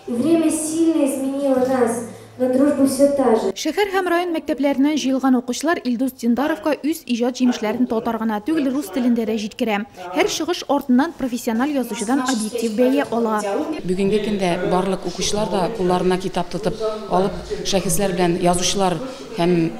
И время сильно изменило нас, но дружба все та же. Шәһәр һәм район мәктәпләреннән җыелган укучылар Илдус Диндаровка үз иҗат җимешләрен татар гына түгел, рус телендә дә җиткерә. Һәр чыгыш артыннан профессиональ язучыдан объектив бәя ала. Бүгенге көндә барлык укучылар да кулларына китап тотып алып, шәхесләр белән, язучылар һәм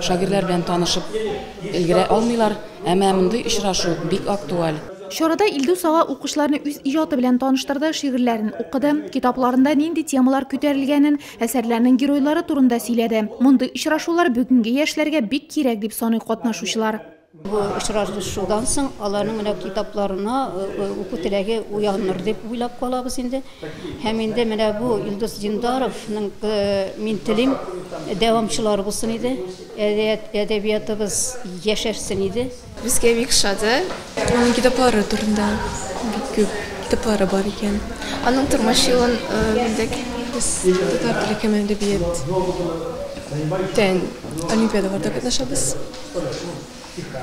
шагыйрьләр белән танышып өлгерә алмыйлар. Әмма мондый очрашу бик актуаль. Чарада Илдус ага укучыларны үз иҗаты белән таныштырды, шигырьләрен укыды, китапларында нинди темалар күтәрелгәнен, әсәрләрнең геройлары турында сөйләде. Мондый очрашулар бүгенге яшьләргә бик кирәк дип саный катнашучылар. Бу очрашудан соң аларның менә китапларына уку теләге уяныр дип уйлап калабыз инде. Һәм инде менә бу Илдус Диндаровның мин телим дәвамчылары булсын иде. Әдәбиятыбыз яшәрсен иде. Безгә бик ошады. Аның китаплары турында бик күп китаплары бар икән. Аның тормыш юлын белдек. Без татар теле һәм әдәбият тән олимпиадаларда катнашабыз.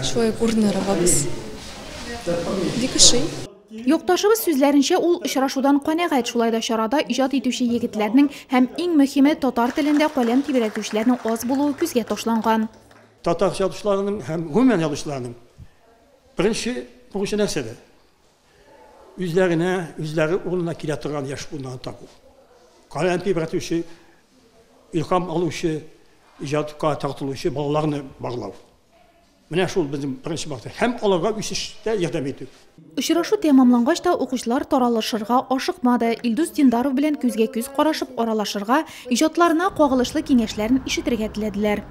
Шулай ук урыннар алабыз. Бик ошый. Якташыбыз сүзләренчә, ул очрашудан канәгать, шулай да чарада иҗат итүче егетләрнең һәм иң мөһиме татар телендә каләм тибрәтүчеләрнең аз булуы күзгә ташланган. Татар язучыларының һәм гомумән язучыларның беренче бурычы нәрсәдә? Үзләренә, үзләре урынына килә торган яшь буыннарны табу. Каләм тибрәтүче, илһам алучы, иҗатка тартылучы балаларны барлау. Менә шул безнең беренче максат. Һәм аларга үсештә ярдәм итү. Очрашу тәмамлангач та укучылар таралышырга ашыкмады. Илдус Диндаров белән күзгә күз карашып аралашырга, иҗатларына кагылышлы киңәшләрен ишетергә теләделәр.